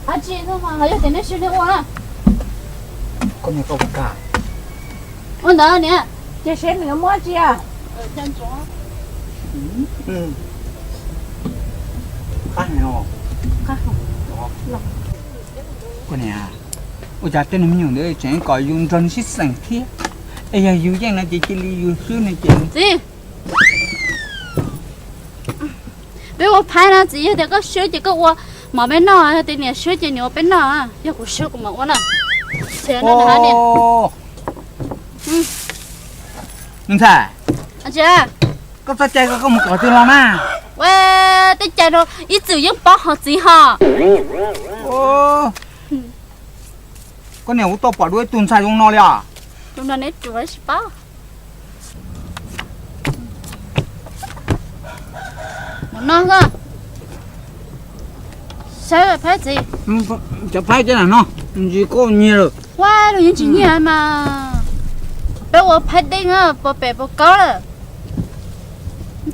Ab tsi, ho yog tias neb swb neb ua na. Koj niam koj puas kaj? Ua ntawd niam. Ces seb nws muab tsi a. Koj niam, ua cas tej me nyuam ntawd tseem kom yus nrog nws sib xeem thiab? Es yog yus yeej no ces cia li yus swb no ces. Txiv, peb ua phaib no txiv, yog tias koj swb ces koj ua mov peb noj, yog tias niam swb ces niam ua peb noj, yog kuv swb kuv mam ua na. Ntxhais, koj txhob cai, koj mus kom twg los na? Ua tej cai no ib txwm yeej paub hos txiv hos. Koj niam, kuv tau pom dua ib tug ntxhais zoo no li os. Tus no neb tsis paub. Mus noj koj. Saib phaib txiv. Cov phaib tej no ntsis koj nyiag lawm. Ua los yeej tsis nyiag mas. Peb ua phaib dej na, pov pem pov kaub lawm.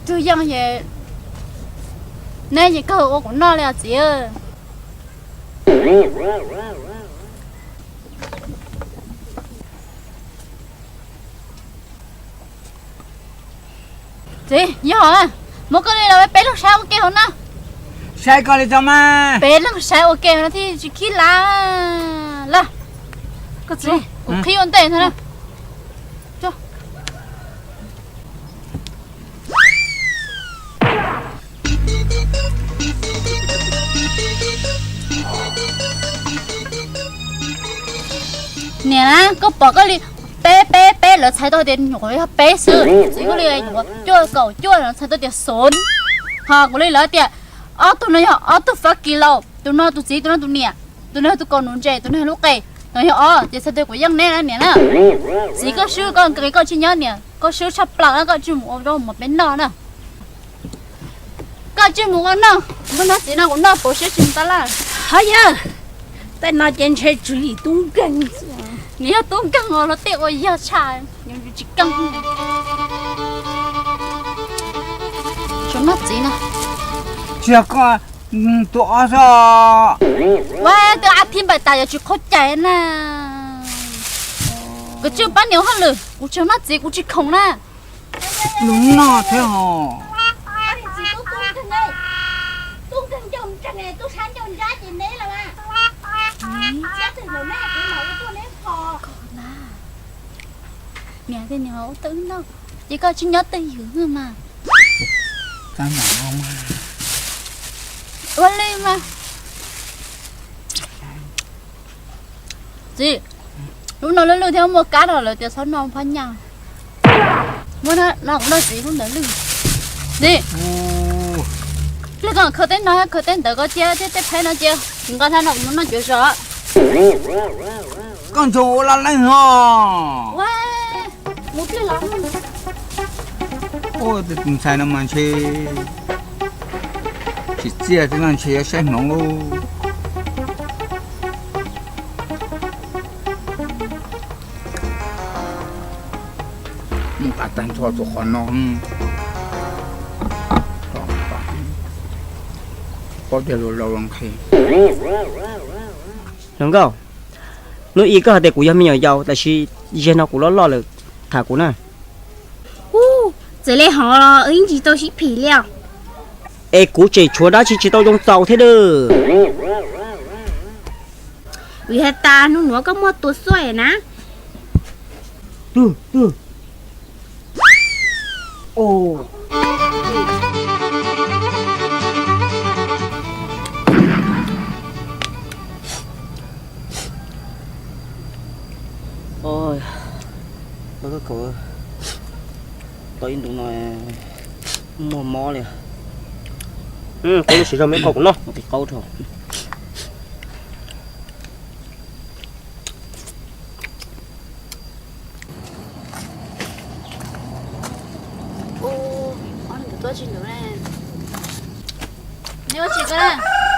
Tug yeej es neb ces kawg ua kuv noj li os txiv. Txiv, yog, muab koj li los peb leeg saib ua ke hauv no. Saib koj li tso mas. Peb leeg saib ua ke hauv no thiaj tsis khib lawm. Los, koj txiv, kuv qhib ua ntej ntag na. Niam na, koj pom koj li, peb peb peb lawv txhais tau tias nyuam qhuav yog peb xwb, txiv koj li nyuam qhuav cuaj kaum cuaj lawv txhais tau tias xoov. Ho kuv li lawv tias ob tug no yog ob tug fab kis laus, tus no tus txiv, tus no tus niam, tus no yog tus kaus hniav ntse, tus no yog lub qe, tus no yog ob, ces txhais tau kuv yeej neb na niam na. Txiv koj swb koj nqis koj tsis nyob niam, koj swb tshaj plaws na, koj tsis mus ua zaub mov peb noj na. Koj tsis mus ua noj, hnub no txiv no kuv noj pauv siab tsis mus tab laj. Hov yawg, tej no ces ntshe tswv yim tub nkeeg. Nws yog tub nkeeg os, luag tej ua yog tshaj, nws tsis keej. Tsuas noj txiv no. Tsis yog koj tus ob xwb. Ua tej ab thib npaim tas yuav tsis qaug cai na. Koj tsis pab niam hauj lwm, kuv tsuas noj txiv kuv tsis khoom na. Lub noj thiab hos. Niam, ua twb noj, ces koj tsis nyob twj ywm mas. Ua li mas. Txiv, lub no lwj lwj thiab muaj kab no lawv tias txhob noj phab nyaj. Muab no kuv noj txiv lub ntawd lwj. Txiv, lwj koj khaws teb no khaws teb ntawd koj cia thiab tej phaib no cia. Nqa thab no kuv mus noj cuav zos. Koj ntsuag ua laj leej hos. Ua, tus ntxhais no mas ntshe tsis txiaj thiab no ntshe yuav saib hmoov lauj. Mus qab tag nrho rau qhov no. Paub tias luag laus los nqhis. Hluas nkauj, hnub ib koj hais tias kuv yog me nyuam yaus, tab sis zaum no kuv loj loj lawm, tham kuv na. Ub, txawm li hov los wb yeej tsis tau sib phim li os. Es kuv tseem tshuav dab tsi tsis tau zoo txaus thiab dab. Vim has tas hnub nuav koj muaj tua xuaj na. Tau ib ntus no muaj mob li. Qau lub siv zog me qau kuv noj. Qau dhau.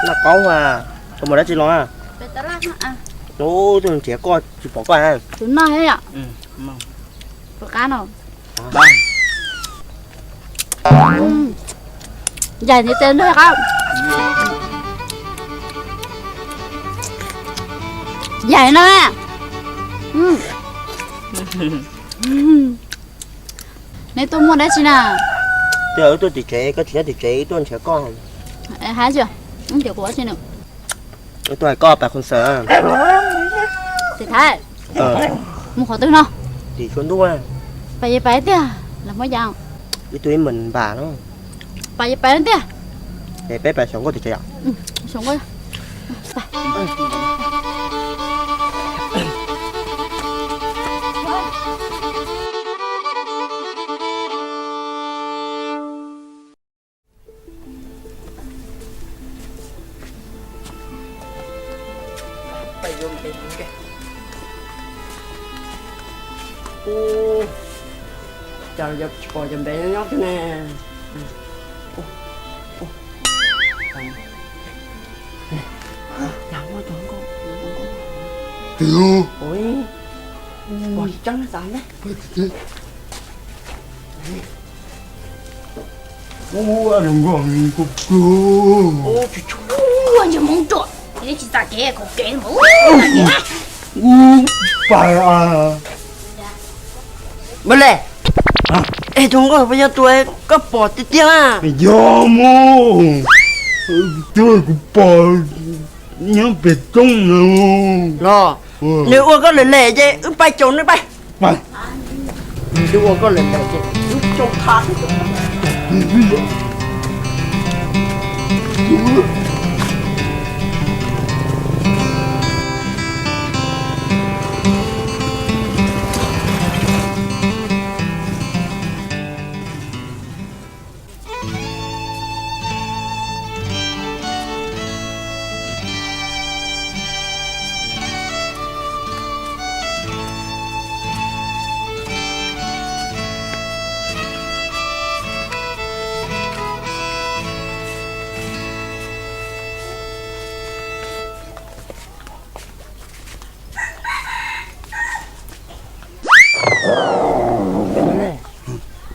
Noj qaub mas, koj mus dab tsi los? Tus nrhiav koj tsis pom koj. Tus no thiab yom? Tus qab no. Yaim ntiv tes nrog qab. Yaim no. Neb tuaj muaj dab tsi na? Twb yog wb tuaj tim tsev, koj tsis nyob tim tsev, wb tuaj nrhiav koj. Hais tsis, wb nrhiav kuv ua tsi na? Wb tuaj hais koj pas khun xawm. Tim Thaib, mus qhov twg no? Tim tsua ntuj. Pas yeej pas tiag, los muab yas. Ib tug ib meem npam no. Pas yeej pas tiag. Es peb pas xyaum nkauj tim tsev os. Ub, cas tsis pom cov npe nyob twg ne? Cas muaj cov nkauj, ua tsis tseeb xav ne. Ua zoo nkauj, ua tsis tshua, ntsej Hmoob ruam, neb tsis txaj kev, khav kev mus. Ub, pais a. Mus le. Es tus nkauj puas yog tus koj pom tiag tiag? Yog mus, tus kuv pom nyob pem roob no. Los, nws ua koj lawm lawm ces wb pais caum nws pais. Nws ua koj lawm lawm ces wb caum tha.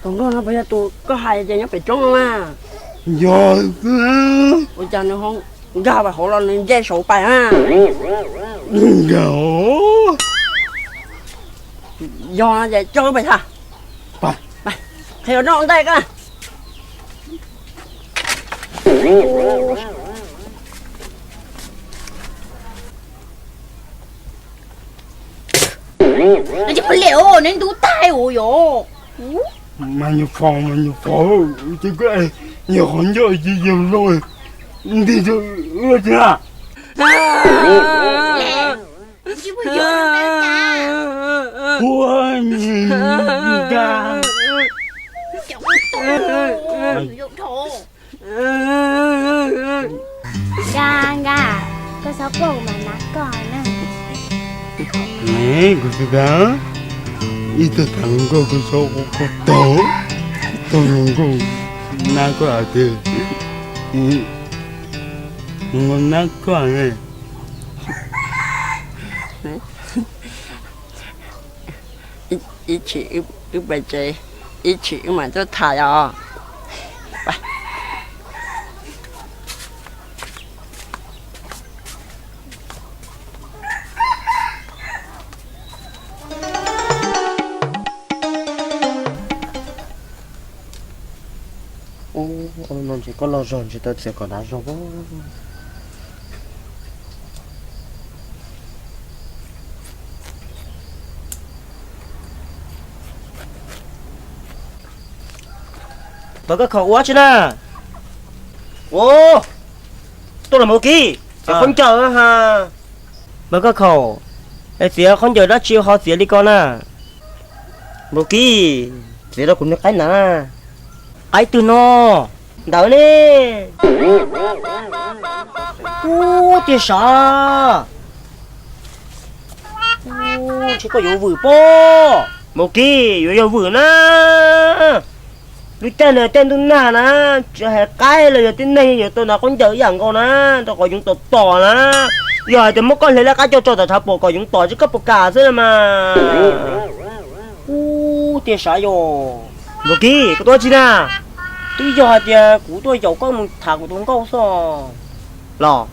Tus nkauj no puas yog tus koj hais tias nyob pem roob no na? Yog. Ua cas nws ho nkag pais hauv los nws nce saud pais na? Nkag. Yog no ces coj wb pais tha. Qhia noj ntej koj. Neb ntub tag ua yog. Mas nyuam qhuav, mas nyuam qhuav, ces koj nyuam qhuav nco ces yog loj nti rau wb tsis na. Ua nkag. Nkag, nkag, koj txhob quaj kuv mam nab koj na. Kuv tsis tas, ib tug tham hluas nkauj kuv txhob quaj quaj tau, tau hluas nkauj nab koj hais tias, nab koj ne. Ib chim wb pais tsev, ib chim wb mam tuaj tham os. Ub, no ntshe koj loj zog ntshe tau txiav kom dav zog. Npawg Koj Khaum ua tsi na? Ua, tuaj los Maum Kib, txiav khaub ncaws ha. Npawg Koj Khaum, es txiav khaub ncaws dab tsi ho txiav li ko na? Maum Kib, txiav rau kuv niag qaib na. Qaib twg no? Ntawd ne. Ub, tiag sav. Ntshe koj yuav vwm pob. Maum Kib, yuav yog vwm na. Lub caij no caij ntuj nag na, tsis hais qaib los yog tib neeg yuav tau hnav khaub ncaws ib yam nkaus na, rau qhov yoov tom tom na. Yog hais tias muab koj hle laj qab coj tso tom tshav puam kom yoov tom tsis koj puas kam xwb na mas. Ub, tiag sav yog. Maum Kib, koj tuaj tsi na? Twb yog hais tias kuv tuaj yaum koj mus tham kuv tus nkauj xwb los.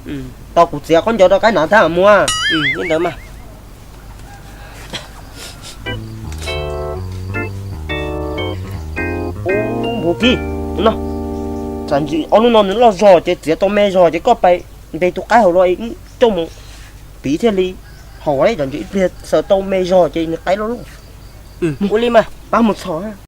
Tau kuv txiav khaub ncaws rau qaib hnav tag mus. Li ntawd mas. Txiv, no, tsam ntsis ob hnub no nws loj zog ces txiav tau me zog ces koj pais ntes tus qaib hauv los coj mus piv thiaj li haum. Tsam ntsis ib pliag xaws tau me zog ces nws qaib loj loj. Ua li mas pab mus txhom.